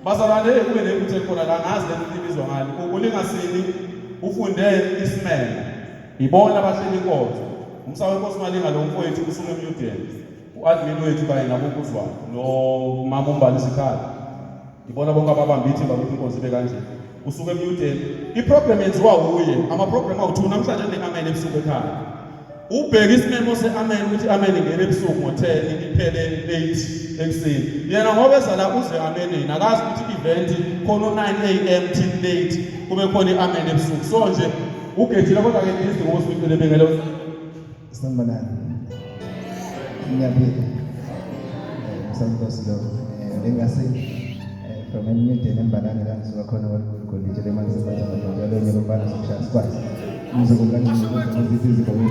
Bazalwane kube nephutha elikhona la ngazi le nto ibizwa ngani. Ulingasini ufunde isimemo. Ibona abahleli inkonzo. Umsa wenkosi Malinga lo mfowethu usuke emnyudeni. U-admin wethu kanye nabokuzwana nomama uMbali Sikhali. Ngibona bonke ababamba ithimba ukuthi inkonzo ibe kanje. Usuke emnyudeni. I-program yenziwa wuye. Ama-program awu-2 namhlanje ne-amen ebusuku ekhaya. Ubheke isimemo se-amen ukuthi amen ingene ebusuku ngo-10 iphele late ekuseni. Yena ngoba eza la uze amenini akazi ukuthi i-event khona u-9 am till late kube khona i-amen ebusuku. So nje ugejile kodwa ke isidingo ukuthi ubengele. Sanibonani. Ngiyaphila. Msankosi lo. Bengase from eMnyudeni eMbalane la ngisuka khona kwaLugolitshe lemanzi sebatha madoda lo nyaka mfana sokushaya sikwazi. Umzukulu kaNgcono zithi izigoma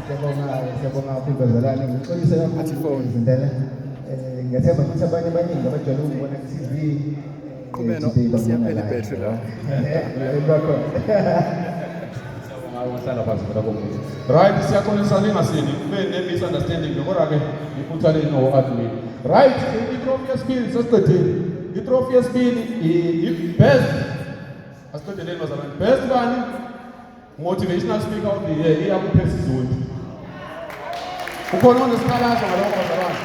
Siyabonga, siyabonga kakhulu bazalwane. Ngixolise kakhulu izindlela. Ngiyathemba ukuthi abanye abaningi abajwayele ukungibona ku-TV Qhubeno siyaphela ibhetri la. Wahlala phansi phela komuntu. Right, siyaxolisa ningasini kube ne misunderstanding kodwa ke iphutha lenu o admin. Right, i-trophy yesibili sesiqedile. I-trophy yesibili i-best. Asiqedeleni bazalwane. Best bani? Motivational speaker of the year iyakuphe sizulu. Ukhona onesikhalazo ngalokho bazalwane.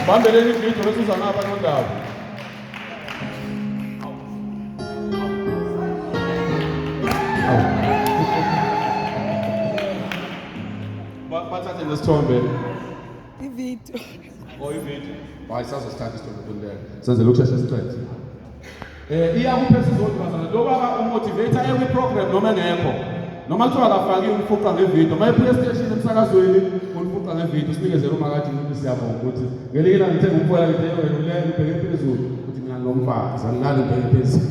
Bambeleni ividiyo bese uza ngapha nondaba. Bathathe nesithombe. Ividiyo. Oh ividiyo. Hayi sazosithatha isithombe kulelo. Senzele ukusheshe siqede. Eh iyakuphetha izodwa bazalwane. Lo baba umotivator ekwi program noma engekho. Noma kuthiwa akafakiwe umfuqa ngevideo, uma ephuma esiteshini emsakazweni umfuqa ngevideo sinikezele umakade ukuthi siyabonga ukuthi ngelinye ilanga ngithe ngumfola ngithe wena ulele ubheke phezulu ukuthi mina ngomfazi angilali ubheke phezulu.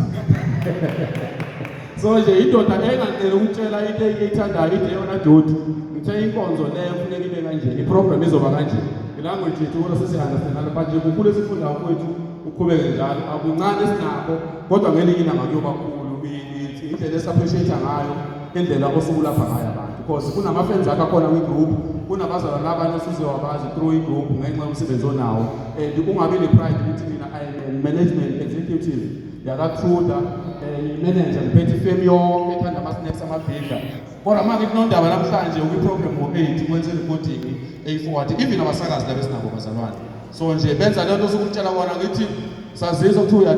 So nje indoda engacela ukutshela into eyithandayo into eyona doti. Ngithe inkonzo leyo kufuneka ibe kanje, iprogram izoba kanje. Ilanguage yethu kodwa sesi-understandana but nje kukhulu esifundayo mfowethu uqhubeke njalo akuncane esinakho kodwa ngelinye ilanga kuyoba kukhulu indlela esi-appreciate ngayo indlela osukulapha ngayo abantu because kunama-fans akho akhona kwi-group kunabazalwane abanye osuze wabazi through i-group ngenxa yomsebenzi onawo and ungabi ne-pride ukuthi mina I am a management executive yakatruda um manager ngiphethe ifemu yonke ethanda ama-snacks amabhidla kodwa uma ngithi nondaba namhlanje ukwi-program ngo-8 kwenze recording eyi-forward even abasakazi laba esinabo bazalwane so nje benza lento osukutshela kona ngithi sazizwa kuthiwa.